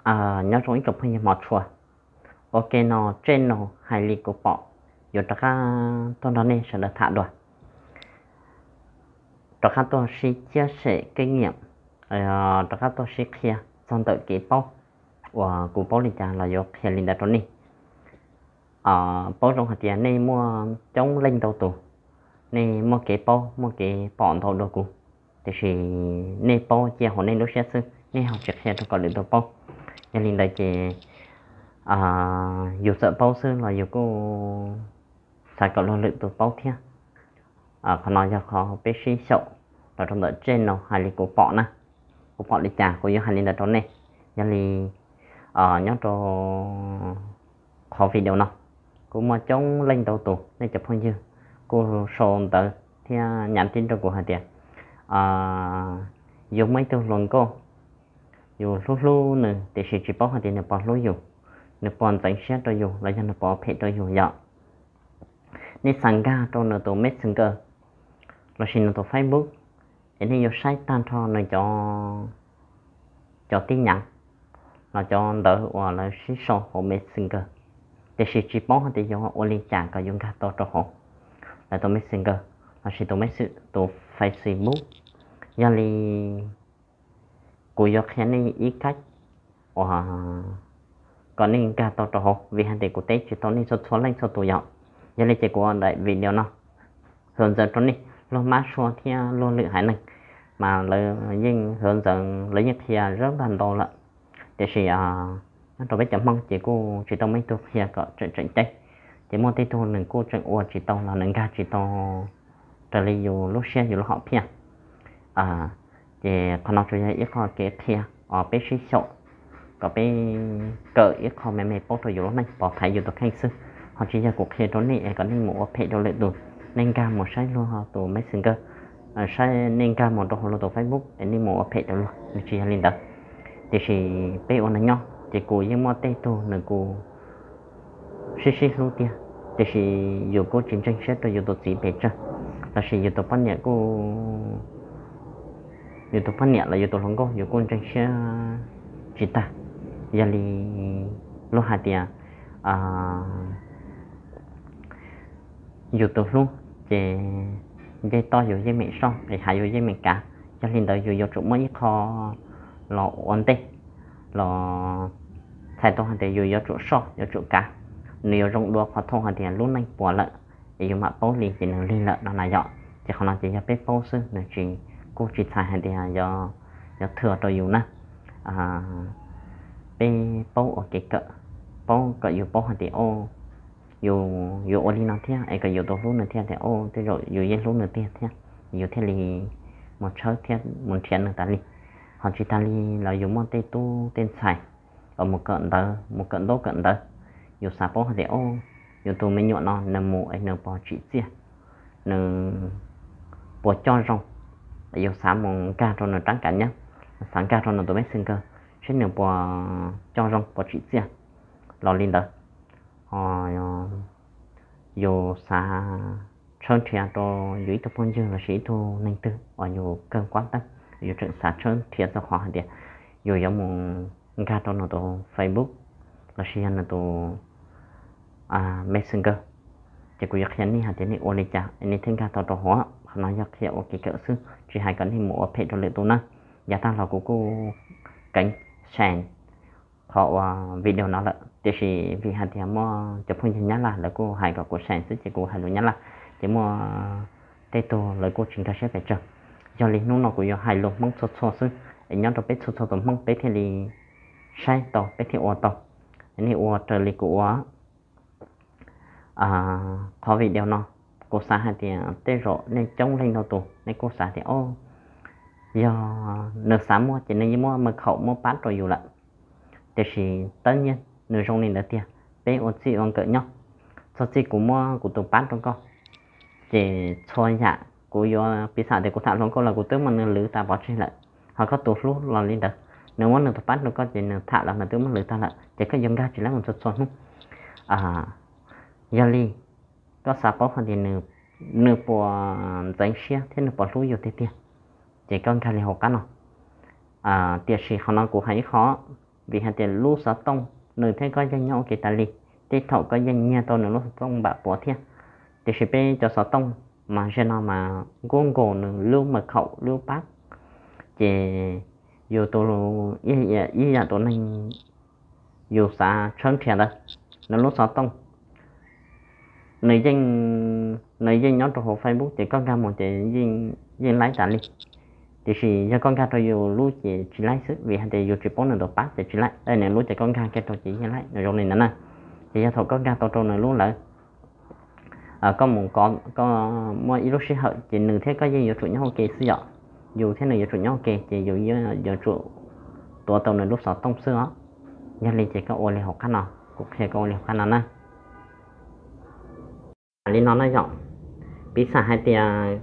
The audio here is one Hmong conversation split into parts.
Nyob zoo ib tsoom phooj ywg hmov tshua, ua ke no tsej no hais li kuv pom, yuav rov qab tuaj nrog nej sawv daws tham dua, rov qab tuaj sib ciab sem keeb niam, rov qab tuaj sib qhia txog ntawm kev paub uas kuv paub li cas los yuav qhia li ntawd rau nej. Paub zoo hais tias nej muaj coob leej ntau tus, nej muaj kev paub muaj kev pom ntau dua kuv, tiam sis nej paub cia hauv nej lub siab xwb, nej ho tsis qhia rau kom lwm tus paub. Yog li ntawd ces yus txawm paub xwb los yus kuj xav kom luag lwm tus paub thiab. Qhov no yog qhov peb sib xyaum los rau ntawm tsej no hais li kuv pom na. Kuv pom li cas kuv yuav hais li ntawd rau nej. Yog li nyob rau qhov video no kuj muaj coob leej ntau tus nej cov phooj ywg kuj sau ntawv thiab nyam tib rau kuv hais tias yus muaj ib tug hluas nkauj, yus hlub hlub nws tiam sis tsis paub hais tias nws puas hlub yus, nws puas ntxeev siab rau yus los yog nws puas phem rau yus yom. Nej xav nkag rau nws tus Messenger lossis nws tus Facebook es nej yuav saib tag nrho nws cov tib nyav los cov ntawv uas lawv sib sau hauv Messenger, tiam sis tsis paub hais tias yuav ua li cas kom yuav nkag tau rau hauv lawv tus Messenger lossis tus Facebook. Yog li kuv yuav qhia nej ib kab uas kom nej nkag tau rau hauv, vim hais tias kuv teb tsis tau nej txhua txhua leej txhua tus yom. Yog li ces kuv ua daim video no hov ntxaws rau nej luag mab sua thiab luag lwm haiv neeg, mas lawv yeej hov ntxaws lawv yeej qhia zab npag ntau lawm, tiam sis nyob rau peb cov Hmoob ces kuj tsis tau muaj ib tug qhia kom tseem tseem ceeb. Ces muaj tej tug nws kuj tseem ua tsis tau los nws nkag tsis tau raws li yus lub siab yus lub hom phiaj. Ces qhov no tsuas yog ib qho kev qhia uas peb sib xyaum kom peb kawm ib qho me me paub rau yus lub neej pov thaiv yus tus kheej xwb, ho tsis yog kuv qhia rau nej es kom nej mus ua phem rau lwm tus. Nej nkag mus saib luag tus Messenger, saib nej nkag mus rau hauv luag tus Facebook es nej mus ua phem rau luag, nws tsis yog li ntawd. Tiam sis peb ua neeg nyob ces kuv yeej muaj tej tug nws kuj sib sib hlub tiag, tiam sis yus kuj tsis ntseeg siab rau yus tus txiv pes tsawg, lossis yus tus poj niam kuj, yus tus poj niam los yus tus hluas nkauj yus kuj ntseeg siab tsis tag. Yog li luag hais tias yus tus hlub ces ncej toj yus yeej meem soj, qis hav yus yeej meem kav. Yog li ntawd yus yuav tsum muaj ib qho los ua ntej los txhais tau hais tias yus yuav tsum soj yuav tsum kav, nws yuav zoo dua qhov thau hais tias lub neej puas lawm es yus mam paub li ces nws lig lawm no na yom. Ces qhov no ces yog peb paub xwb, nws tsis, kuj tsis txhais hais tias yog thwm rau yus na. Peb paub ua kev kawm, paub kom yus paub hais tias yus, yus ua li no thiab es kom yus tau hlub nws thiab tias tej zaum yus yeej hlub nws tiag thiab, yus thiaj li mus tshawb thiab mus nrhiav nws tas li. Ho tsis tas li los yus muaj tej tub tej ntxhais uas mus kawm ntawv, mus kawm ntaub kawm ntawv, yus xav paub hais tias yus tus me nyuam no nws mus es nws puas tsim txiaj, nws puas coj zoo, yus xav mus nkag rau nws rab kav nyab, xav nkag rau nws tus Messenger seb nws puas coj zoo puas tsim txiaj los li ntawd. Yus xav tshawb nrhiav rau yus ib tug phooj ywg lossis ib tug neeg twg uas yus kawg kuab teeb, yus tseem xav tshawb nrhiav txog qhov hais tias yus yuav mus nkag rau nws tus Facebook lossis yog nws tus Messenger. Ces kuv yuav qhia nej hais tias nej ua li cas es nej thiaj nkag tau rau hauv. Qhov no yog qhia ua kev kawm xwb, tsis hais kom nej mus ua phem rau lwm tus na. Yav tag los kuv kuj keev share qhov uas video no lawm, tiam sis vim hais tias muaj cov phooj ywg Nyab Laj lawv kuj hais kom kuv share xwb ces kuv hais lus Nyab Laj, ces muaj tej tug lawv kuj tsis nkag siab pes tsawg. Yog li hnub no kuv yuav hais lus Hmoob txhua txhua xwb, es nyob rau peb txhua txhua tus Hmoob peb thiaj li saib tau, peb thiaj ua tau. Nej ua raws li kuv ua. Qhov video no kuv xav hais tias tej zaum nej coob leej ntau tus nej kuj xav tias, o, yog nws xav muaj ces nws yeej muab maj khaum muab pab rau yus lawm. Tiam sis tawb nyiaj nws zoo li ntawd tiag, peb ua txij ua nkawm nyob. Txog txij kuv muab kuv tus pab rau koj, ces txhua yam kuv yuav piv xam tias kuv tham hluas nkauj los kuv twb muab nws lwv tas pov tseg lawm. Ho koj tus hlub los li ntawd, nws muab nws tus pab rau koj ces nws tham los nws twb muab lwv tag lawm, ces koj yuav nkag tsis laib mus txhua txhua hnub. Yog li koj xav paub hais tias nws puas ntxeev siab thiab nws puas hlub yus tiag tiag, ces koj nkag li hauv qab no. Tiam sis qhov no kuv hais ib qho, vim hais tias lub xov tooj nws thiab koj yeej nyob ua ke tas li, tej thaum koj yeej nyiag tau nws lub xov tooj npam puav thiab. Tiam sis peb cov xov tooj mas zaum no mas Google nws lub mật khẩu lub pab, ces yus tus, ib yam tus neeg yus xav tshawb nrhiav ntawd, nws lub xov tooj nws yeej, nws yeej nyob rau hauv Facebook ces koj nkag mus ces yeej laib tas li. Tiam sis yog koj nkag rau yus lub ces tsis laib xwb, vim hais tias yus tsis paub nws tus pab ces tsis laib, nws lub ces koj nkag kiag rau ces yeej laib, nws zoo li ntawd na. Ces yog thaum koj nkag tau rau nws lub lawm, koj mus kov, koj muaj ib lub sij hawm ces nws thiab koj yeej yuav tsum nyob ua ke xwb yom. Yus thiab nws yuav tsum nyob ua ke ces yus yuav tsum tuav tau nws lub xov tooj xwb os. Yog li ces koj ua li hauv qab no, kuv qhia koj ua li hauv qab no na. Li no na yom, piv xam hais tias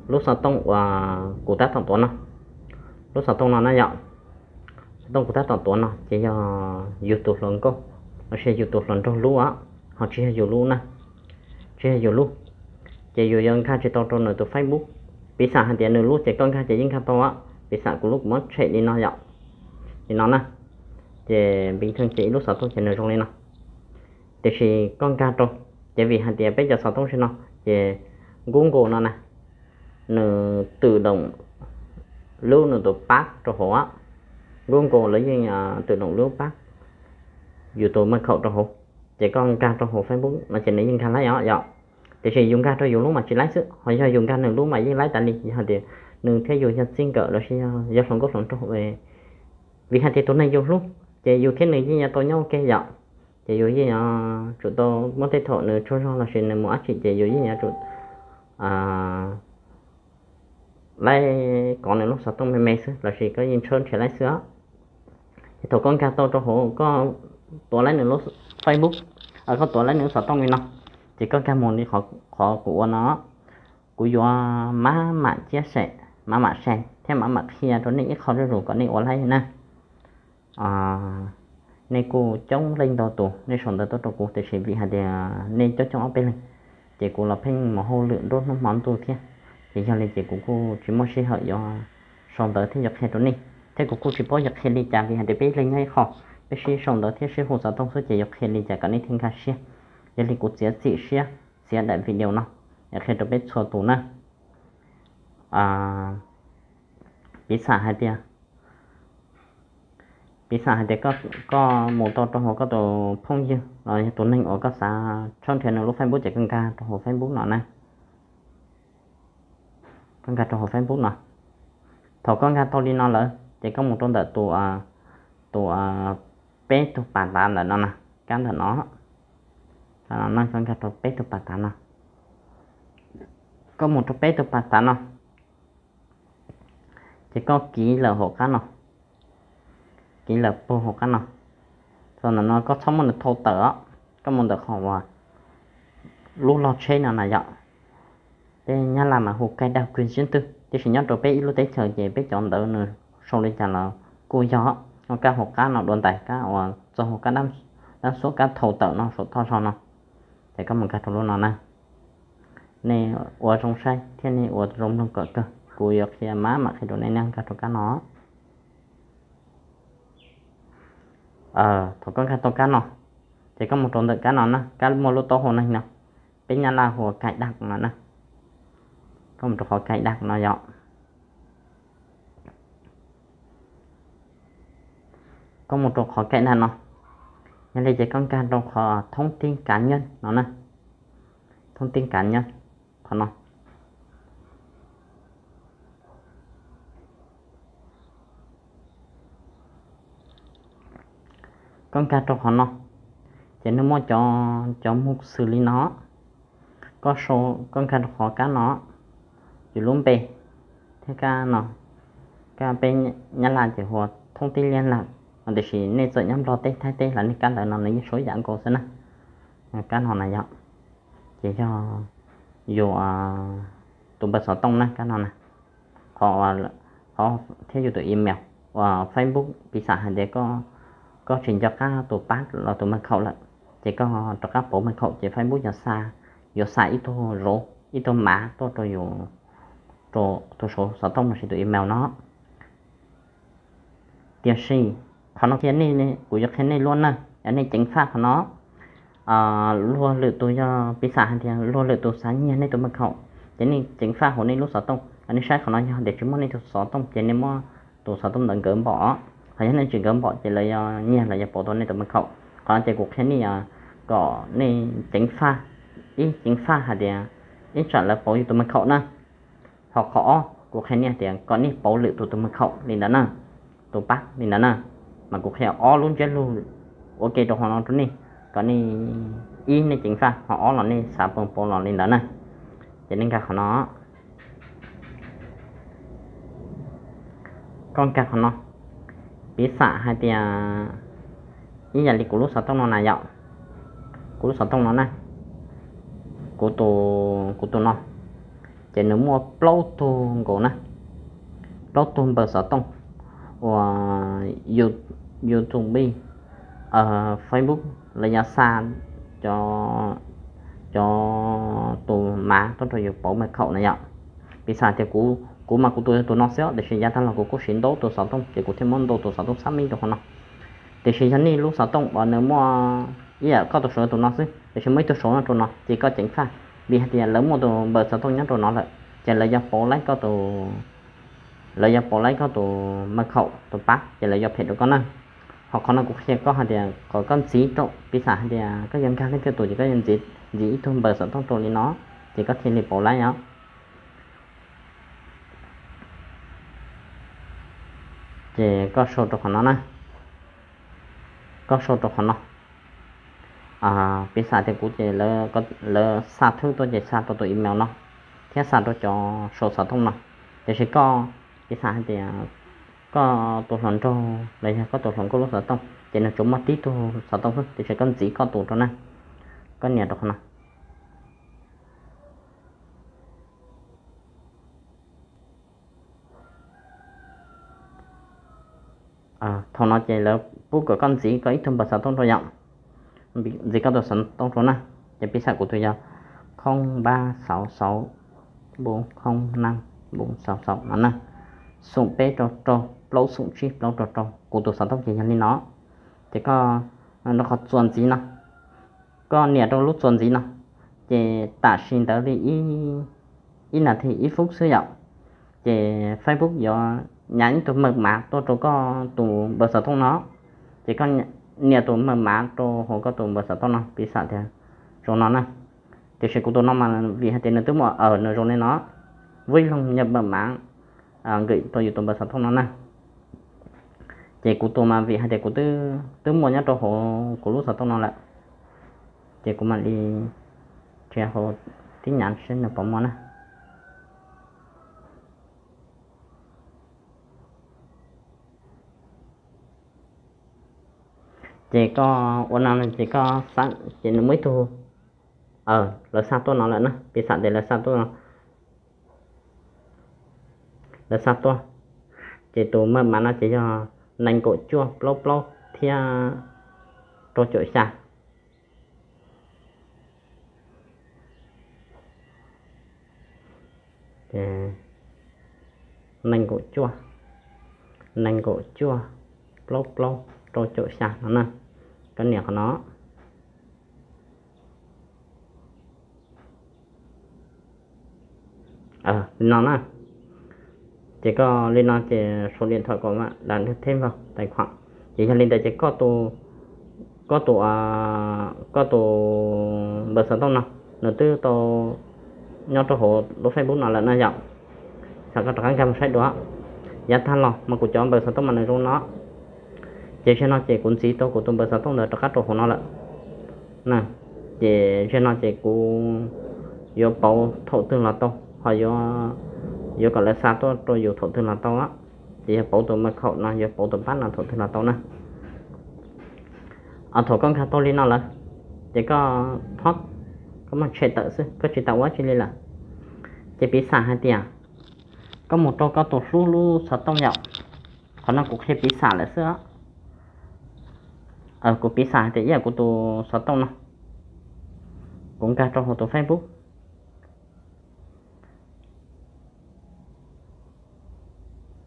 lub xov tooj uas kuv tab tom tuav no, lub xov tooj no na yom, xov tooj kuv tab tom tuav no ces yog yus tus hluas nkauj los sis yus tus hluas nraug lub os, ho tsis yog yus lub na, tsis yog yus lub. Ces yus yuav nkag tsis tau rau nws tus Facebook. Piv xam hais tias nws lub ces koj nkag ces yeej nkag tau, piv xam kuv lub kuv muab tshem li no yom, li no na. Ces npis thee ces ib lub xov tooj ces nws zoo li no. Tiam sis koj nkag rau, ces vim hais tias peb cov xov tooj zaum no ces Google no na, nws tự động lub nws tus pab rau hauv, Google lawv yeej tự động lub pab yus tus mật khẩu rau hauv. Ces koj nkag rau hauv Facebook no ces nws yeej nkag laib os yom. Tiam sis yus nkag rau yus lub mas tsis laib xwb, ho yog yus nkag nws lub mas yeej laib tas li. Yog hais tias nws thiab yus yog txij nkawm los sis yog hluas nkauj hluas nraug, vim hais tias tus neeg yus hlub ces yus thiab nws yeej yuav tau nyob ua ke yom. Ces yus yeej yuav tsum tau muab tej thaum nws tsaug zog los sis nws mus dab tsi ces yus yeej yuav tsum laib kov nws lub xov tooj me me xwb los sis koj yeej tshawb nrhiav laib xwb os. Ces thaum koj nkag tau rau hauv, koj tuav laib nws lub Facebook, koj tuav laib nws lub xov tooj li no, ces koj nkag mus li qhov kuv ua no, kuv yuav maj mam chia sẻ, maj mam share thiab maj mam qhia rau nej ib qho zuj zus kom nej ua laib na. Nej kuj coob leej ntau tus nej sau ntawv tuaj rau kuv, tiam sis vim hais tias nej coob coob ob peb leeg, ces kuv los pheej mus hauj lwm nruab hnub hmo ntuj thiab, ces yog li ces kuv kuj tsis muaj sij hawm yuav sau ntawv thiab yuav qhia rau nej, thiab kuv kuj tsis paub yuav qhia li cas vim hais tias peb ib leeg nyob ib qho, peb sib sau ntawv thiab sib hu xov tooj xwb ces yuav qhia li cas kom nej thiaj nkag siab. Yog li kuv txiav txim siab txiav daim video no yuav qhia rau peb txhua tus na. Piv xam hais tias, piv xam hais tias koj mus tau rau hauv koj tus phooj ywg los yog tus neeg uas koj xav tshawb nrhiav nws lub Facebook ces koj nkag rau hauv Facebook no na. Koj nkag rau hauv Facebook no. Thaum koj nkag tau li no lawm ces koj mus rau ntawm tus, tus peb tug pas tav ntawm no na, kab ntawm no. Koj nkag rau peb tug pas tav no. Koj mus rau peb tug pas tav no, ces koj kiv lawm hauv qab no, kiv lawm puag hauv qab no. Txog ntawm no koj txhob muab nws thau tawm os, koj mus ntawm qhov uas lub log tsheb no na yom. Peb Nyab Laj mas hu cài đặt quyền riêng tư, tiam sis nyob rau peb ib lub teb chaws ces peb cov ntawv nws sau li cas los kuj yog, koj kab hauv qab no dua ntais, kab uas txog hauv kab dab xuab kab thau tawm no saum thoj zog no, ces koj mus nkag rau lub no na. Nej ua zoo saib thiab nej ua zoo mloog kom kawg, kuv yuav qhia maj mam qhia rau nej nkag rau kab no. Thaum koj nkag tau kab no, ces koj mus rau ntawm kab no na, kab muaj lub taub hau neeg no, peb Nyab Laj hu ua cài đặt no na. Koj mus rau qhov cài đặt no yom. Koj mus rau qhov cài đặt no, yog li ces koj nkag rau qhov thông tin cá nhân no na, thông tin cá nhân, qhov no. Koj nkag rau qhov no, ces nws muaj cov, cov mus xws li no. Koj sau, koj nkag rau qhov kab no, yus lub npe, thiab kab no, kab peb Nyab Laj ces hu ua thông tin liên lạc, tiam sis nej txawm nyob Nplog teb Thaib teb los nej kab ntawv no nws yeej sau ib yam nkaus xwb na. Kab no na yom, ces yog yus tus npawb xov tooj na, kab no na. Qhov, qhov thiab yus tus email uas Facebook, piv xam hais tias koj tsis nco qab tus pab los tus mật khẩu lawm, ces koj rov qab pauv mật khẩu ces Facebook yuav xa, yuav xa ib tug zauv, ib tug mav tuaj rau yus, rau tus xov tooj los sis tus email no. Tiam sis Qhov no qhia nej, kuv yuav qhia nej luaj na, yog nej ceev faj qhov no. Luag lwm tus yog piv xam hais tias luag lwm tus xav nyiag nej tus mật khẩu, ces nej ceev faj hauv nej lub xov tooj, nej saib qhov no yog tias tsis muaj nej tus xov tooj ces nej muab tus xov tooj ntawd nkawd npaum, hos yog nej tsis nkawd npaum ces lawv yuav nyiag los yog pauv tau nej tus mật khẩu. Qhov no ces kuv qhia nej kom nej ceev faj, ib ceev faj hais tias ib tsam lawv pauv yus tus mật khẩu na. Hos qhov ob kuv qhia nej tias kom nej pauv lwm tus tus mật khẩu li ntawd na, tus pab li ntawd na, mas kuv qhia ob lub ntsiab lus ua ke rau qhov no rau nej, kom nej, ib nej ceev faj, hos ob los nej xav pab pauv los li ntawd na. Ces nej nkag qhov no, koj nkag qhov no, piv xam hais tias ib yam li kuv lub xov tooj no na yom, kuv lub xov tooj no na, kuv tus, kuv tus no, ces nws muaj plaub tug nkaus na, plaub tug npawb xov tooj uas YouTube, Facebook, los yog xa cov, cov tus mav tuaj rau yus pauv mật khẩu na yom. Piv xam tias kuv, kuv mas kuv tus yog tus no xwb, tiam sis yav tag los kuv kuj siv ntau tus xov tooj ces kuv thiaj muab ntau tus xov tooj xác minh rau qhov no. Tiam sis yog nej lub xov tooj uas nws muaj ib yam koj tus saud tus no xwb, tiam sis muaj ib tug saud nyob rau no ces koj ceev faj, vim hais tias lawv muaj tus npawb xov tooj nyob rau no lawm, ces lawv yuav pauv laib koj tus, lawv yuav pauv laib koj tus mật khẩu tus pab ces lawv yuav phem rau koj na. Hos qhov no kuv qhia koj hais tias kom koj ntxiv rau, piv xam hais tias koj yuav nkag leej twg tus ces koj yuav ntxiv ib tug npawb xov tooj rau li no, ces koj thiaj li pauv laib os. Ces koj sau rau qhov no na, koj sau rau qhov no. Piv xam tias kuv ces lawv xa thwb tuaj ces xa rau tus email no thiab xa rau cov sau xov tooj no. Tiam sis koj, piv xam hais tias koj tus hluas nraug los yog koj tus hluas nkauj lub xov tooj ces nws tsuas muaj tib tug xov tooj xwb, tiam sis koj ntxiv koj tus rau na, koj nias rau qhov no. Thaum no ces lawv pub kom koj ntxiv koj ib tug npawb xov tooj rau yom, ntxiv koj tus xov tooj rau na, ces piv xam kuv tus yog không ba sáu sáu bốn không năm bốn sáu sáu no na, xoom peb rau rau plaub xoom tsib plaub rau rau, kuv tus xov tooj ces yog li no. Ces koj rau qhov txuas ntxiv no, koj nias rau lub txuas ntxiv no, ces tam sim ntawd li ib nas this ib phút xwb yom, ces Facebook yuav nyav ib tug mật mã tuaj rau koj tus npawb xov tooj no, ces koj nias tus mật mã rau hauv koj tus npawb xov tooj no, piv xam tias zoo no na. Tiam sis kuv tus no mas vim hais tias nws twb muaj, nws zoo li no, vui lòng nhập mật mã gửi rau yus tus npawb xov tooj no na. Ces kuv tus mas vim hais tias kuv twb muaj nyob rau hauv kuv lub xov tooj no lawm, ces kuv mam li nrhiav hauv tib nyav seb nws puas muaj na. Ces koj ua no ces koj xeem ces nws muaj ib tug, lawv xa tuaj no lawm na, piv xam tias lawv xa tuaj, lawv xa tuaj, ces tus mật mã no ces yog nees nkaum cuaj plaub plaub thiab rau caum xya. Nees nkaum cuaj, nees nkaum cuaj, plaub plaub, rau caum xya no na. Koj nias qhov no. Li no na. Ces koj li no ces số điện thoại của bạn đã được thêm vào tài khoản. Ces yog li ntawd ces koj tus, koj tus, koj tus npawb xov tooj no nws twb tau nyob rau hauv lub Facebook no lawm na yom. Xav koj rov qab nkag mus saib dua. Yav tag los mas kuv cov npawb xov tooj mas nws zoo no. Ces zaum no ces kuv ntxiv tau kuv tus npawb xov tooj ntawd rov qab rau hauv no lawm. Ces zaum no ces kuv yuav pauv thaum twg los tau, ho yuav, yuav kom lawv xa tuaj rau yus thaum twg los tau. Ces yog pauv tus mật khẩu no, yuav pauv tus pab no thaum twg los tau na. Thaum koj nkag tau li no lawm, ces koj phob, koj muab tshem tawm xwb, koj tsis tas ua tsi li lawm. Ces piv xam hais tias koj mus rau koj tus hlub lub xov tooj yom. Qhov no kuv qhia piv xam lawm xwb. Kuv piv xam hais tias ib yam kuv tus xov tooj no, kuv nkag rau hauv tus Facebook.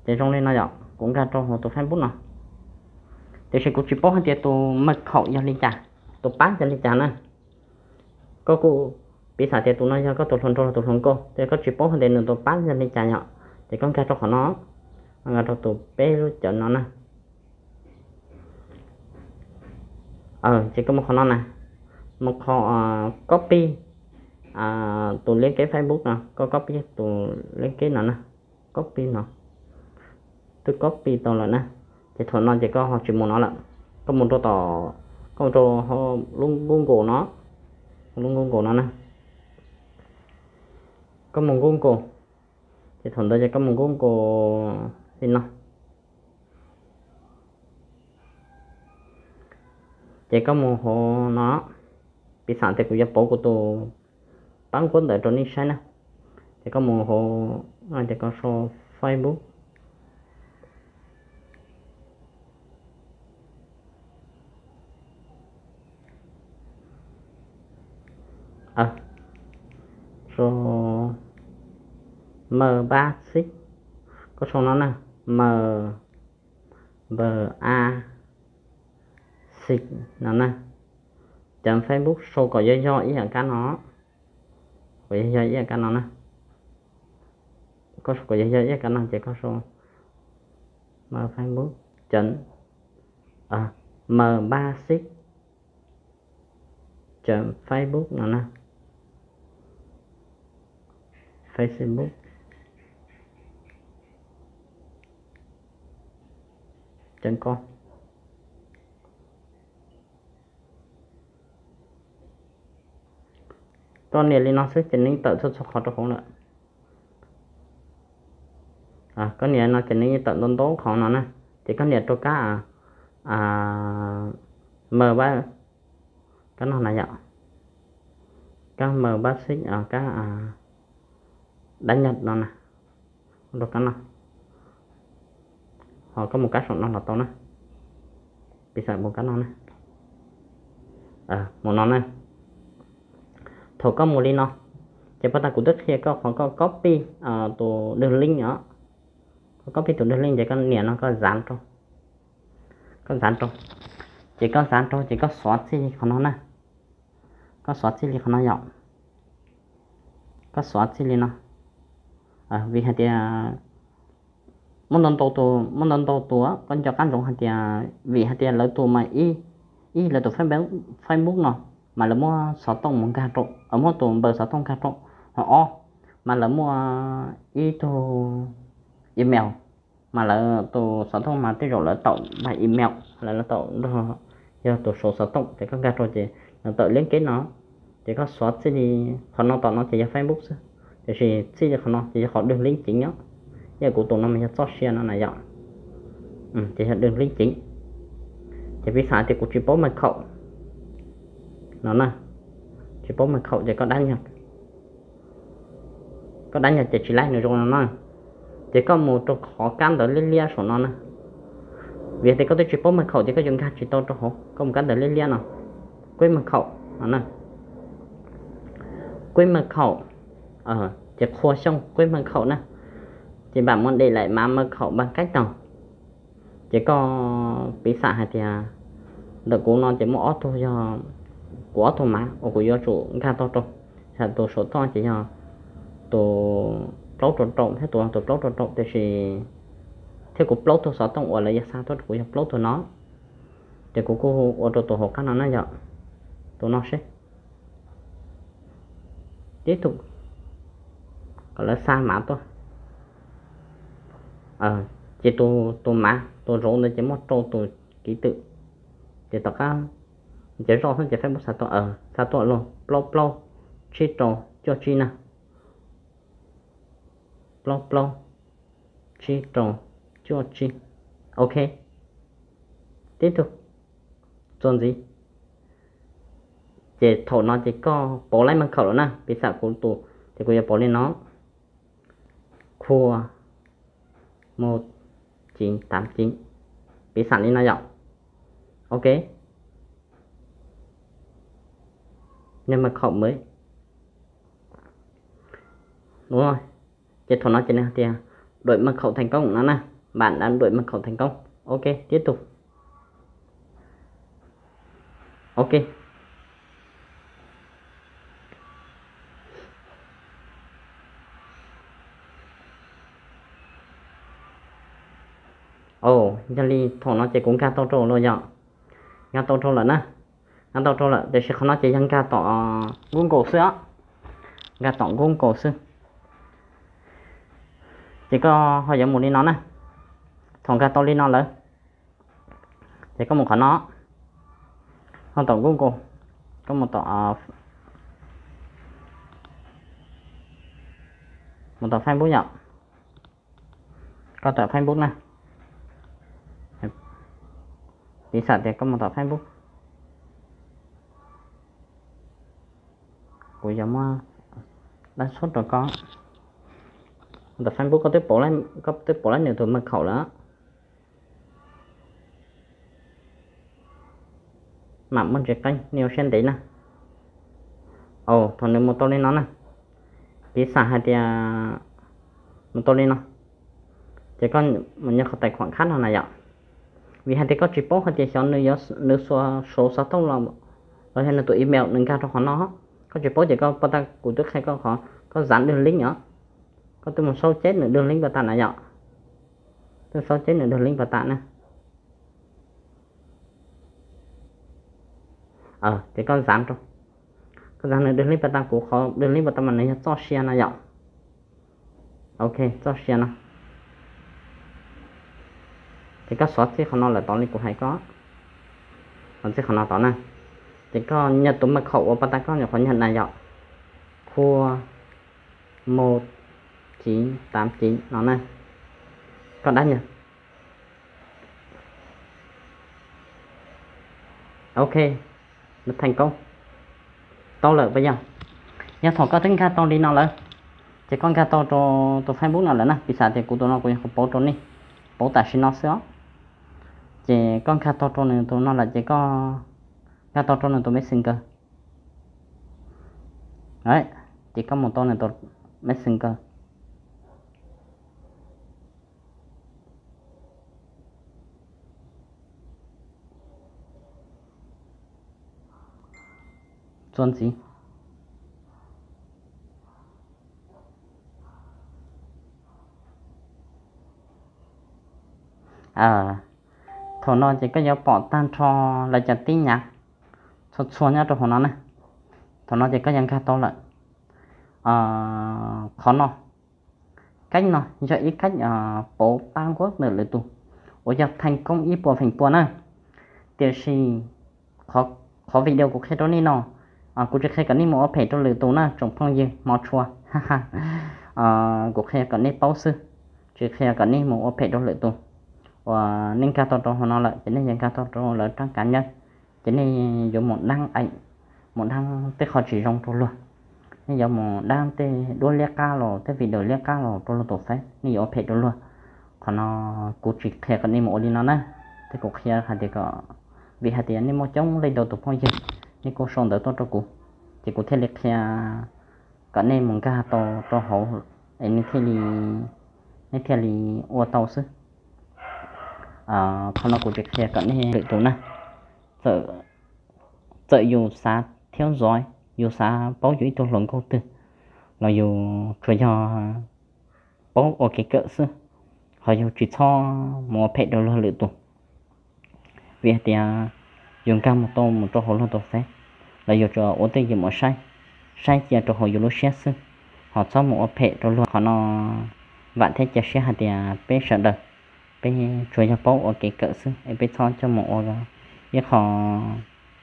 Ces zoo li no yom, kuv nkag rau hauv tus Facebook no. Tiam sis kuv tsis paub hais tias tus maj khaum yog li cas, tus pab yog li cas na. Koj kuj piv xam tias tus no yog koj tus hluas nraug los tus hluas nkauj, ces koj tsis paub hais tias nws tus pab yog li cas yom, ces koj nkag rau qhov no, nkag rau tus peb lub cawv no na. Ces koj mus qhov no na, mus qhov copy tus liab keb Facebook no, koj copy tus liab keb no na, copy no, twb copy tau lawm na. Ces thaum no ces koj ho tsis mus no lawm, koj mus rau tom, koj mus rau lub Google no, lub Google no na, koj mus Google, ces thaum ntawd ces koj mus Google li no. Ces koj mus hauv no, piv xam tias kuv yuav pauv kuv tus pab nkuab ntawv rau nej saib na. Ces koj mus hauv, ces koj sau Facebook. Sau M Basic, koj sau no na, M B A Sic no na. Cov Facebook sau kom yog yog ib yam kab no, kom yog yog ib yam kab no na. Koj sau kom yog yog ib yam kab no ces koj sau M Facebook, cov M Basic, cov Facebook no na, Facebook, cov ko Koj nias li no xwb ces nws tawm txhua txhua qhov rau hauv lawm. Koj nias no ces nws tawm ntau ntau qhov no na. Ces koj nias rau kab M, kab no na yom, kab M Basic, kab dab nyaj no na, rau kab no. Ho koj mus kab saum no los tau na. Piv xam mus kab no na, mus no na. Thaum koj mus li no, ces pab tas kuv twb qhia koj qhov koj copy tus dwg link os. Koj copy tus dwg link ces koj nias no koj zav rau, koj zav rau. Ces koj zav rau ces koj xuav txij li qhov no na. Koj xuav txij li qhov no yom. Koj xuav txij li no. Vim hais tias muaj ntau ntau tus, muaj ntau ntau tus koj nco qab ntsoov hais tias vim hais tias lawv tus mas ib, lawv tus Facebook no mas lawv muab xov tooj mus nkag rau, muab tus npawb xov tooj nkag rau. Ho ob, mas lawv muaj ib tug email, mas lawv tus xov tooj mas tej zaum lawv tau npaj email, lawv tau nrog yog tus sau xov tooj ces koj nkag rau ces nws tawm link no. Ces koj xuav txij li qhov no tom no ces yog Facebook xwb, tiam sis txij li qhov no ces yog qhov dwg link ceev os. Yog kuv tus no mas yog txoj sia no na yom. Ces yog dwg link ceev. Ces piv xam tias kuv tsis paub maj khaum no na, tsis paub maj khaum ces koj dab nyag, koj dab nyag ces tsis laib nws zoo no na. Ces koj mus rau qhov kab ntawv liab liab saum no na. Vim tias koj twb tsis paub maj khaum ces koj yuav nkag tsis tau rau hauv, koj mus kab ntawv liab liab no, kuib maj khaum no na. Kuib maj khaum, ces qhua xyooj kuib maj khaum na. Ces npam muab dej laim mav maj khaum npam kaib taug. Ces koj piv xam hais tias ntawm kuv no ces muaj ob tug yog kuv ob tug mav uas kuv yuav tsum nkag tau rau. Yog tus saum toj ces yog tus plaub rau rau thiab tus, tus plaub rau rau, tiam sis thiab kuv plaub tug xov tooj uas lawv yuav xa tuaj rau kuv yog plaub tug no. Ces kuv kuj ua rau tus hauv qab no na yom, tus no seb, tib tug kom lawv xa mav tuaj. Ces tus mav tus zauv ntawd ces muaj rau tus kiv twm. Ces tom qab ces zoj xwb ces Facebook xa tuaj, xa tuaj luag plaub plaub tsib rau cuaj tsib na. Plaub plaub tsib rau cuaj tsib. Ok, tib tug txuas ntxiv. Ces thaum no ces koj pauv laib maj khaum lawm na, piv xam kuv tus ces kuv yuav pauv li no, khua mus civ tav civ, piv xam li no yom. Ok, nej maj khaum mus. Ces thaum no ces nws hais tias đuổi mật khẩu thành công no na, bạn đã đuổi mật khẩu thành công. Ok, tiếp tục. Ok. Yog li thaum no ces kuv nkag tau rau lawm yom. Nkag tau rau lawm na. Nkag tau rau lawm tiam sis qhov no ces yog nkag tom Google xwb os. Nkag tom Google xwb. Ces koj ho yuav mus li no na. Thaum nkag tau li no lawm ces koj mus qhov no, ho tom Google, koj mus tom, mus tom Facebook yom. Koj tawm Facebook na. Piv xam tias koj mus tom Facebook, kuv yuav muab dab txhub rau koj. Mus tom Facebook, koj twb pauv lawm nws tus mật khẩu lawm. Mam muaj ntsis qeeb, nej ua siab ntev na. Thaum nws mus tau li no na, piv xam hais tias mus tau li no, ces koj mus nyob qhov tài khoản khác no na yom. Vim hais tias koj tsis paub hais tias xyov nws yuav, nws xuas, xuas xov tooj los, los yog nws tus email nws nkag rau qhov no. Koj tsis paub ces koj pov tas kuv twb qhia koj qhov koj dán đường link os. Koj twb mus xauj ceb nws đường link pov tas na yom. Twb xauj ceb nws đường link pov tas na. Ces koj dán rau, koj dán nws đường link pov tas, kuv qhov đường link pov tas mas nws yog txoj sia no yom. Ok, txoj sia no. Ces koj xov txij qhov no lawm tod li kuv hais koj, xov txij qhov no tod na. Ces koj nyas tus mật khẩu uas pov tas koj nyuam qhuav nyas na yom, khua một chín tám chín no na. Koj dab nyas. Ok, thành công. Tau lawm puas yog? Yog thaum koj twb nkag tau li no lawm, ces koj nkag tau rau tus Facebook no lawm na, piv xam tias kuv tus no kuv nyuam qhuav pauv rau nej, pauv tam sim no xwb os. Ces koj nkag tau rau nws tus no lawm ces koj nkag tau rau nws tus Messenger. Ces koj mus tau nws tus Messenger. Txuas ntxiv. Thaum no ces koj yuav pom tag nrho lawv cov tib nyav txhua txhua nyob rau hauv no na. Thaum no ces koj yuav nkag tau lawm. Qhov no, cách no yog ib cách pauv pab nkuaj ntawm lwm tus uas yog thành công ib puas feem pua na. Tiam sis qhov video kuv qhia rau nej no, kuv tsis qhia kom nej mus ua phem rau lwm tus na tsoom phooj ywg hmov tshua. Kuv qhia kom nej paub xwb, tsis qhia kom nej mus ua phem rau lwm tus. Uas nej nkag tau rau hauv no lawm ces nej yuav nkag tau rau lawv rab kav nyab, ces nej yuav mus dab, mus dab tej qho tsis zoo rau luag. Nej yuav mus dab tej duab liab qab los tej video liab qab los rau luag tus fev, nej yuav ua phem rau luag. Qhov no kuv tsis qhia kom nej mus ua li no na. Thiab kuv qhia hais tias kom, vim hais tias nej muaj coob leej ntau tus phooj ywg, nej kuj sau ntawv tuaj rau kuv, ces kuv thiaj li qhia kom nej mus nkag tau rau hauv es nej thiaj li, nej thiaj li ua tau xwb. Qhov no kuv tsis qhia kom nej lwm tus na. Txawm yus xav theo dõi, yus xav paub yus ib tug hluas nkauj twg, los yus tsuas yog paub ua kev kawm xwb, ho yus tsis txhob mus ua phem rau luag lwm tus. Vim hais tias yus nkag mus tau mus rau hauv luag tus fev, los yus tsuas ua tej yus mus saib, saib cia rau hauv yus lub siab xwb, ho txhob mus ua phem rau luag. Qhov no vam thiab cia siab hais tias peb sawv daws, peb tsuas yog paub ua kev kawm xwb es peb txhob coj mus ua ib qho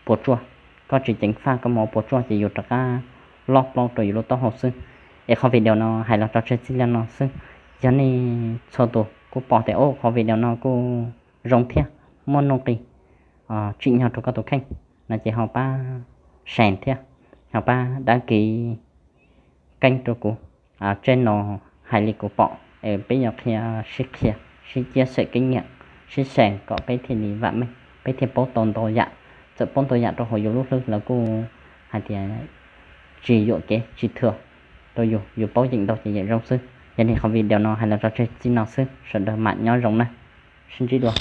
puas tsuaj. Koj tsis ceev faj koj mus ua puas tsuaj ces yus rov qab loj plaub rau yus lub taub hau xwb. Es qhov video no hais los tso tseg txij li no xwb. Yog nej txhua tus kuj pom tias, o, qhov video no kuj zoo thiab muaj nuj nqis, tsim nyog rau koj tus kheej no ces ho pab share thiab, ho pab đăng ký kênh rau kuv. Tsej no hais li kuv pom, peb yuav qhia, sib qhia, sib chia sẻ kinh nghiệm, sib share kom peb thiaj li vam meej, peb thiaj paub tau ntau yam. Txawm paub ntau yam rau hauv yus lub hlwb los kuj hais tias tsis yuam kev tsis thuam rau yus, yus paub yeem ntau ces yeem zoo xwb. Yog li qhov video no hais los tso tseg txij no xwb, sawv daws mam nyob zoo na, sib ntsib dua.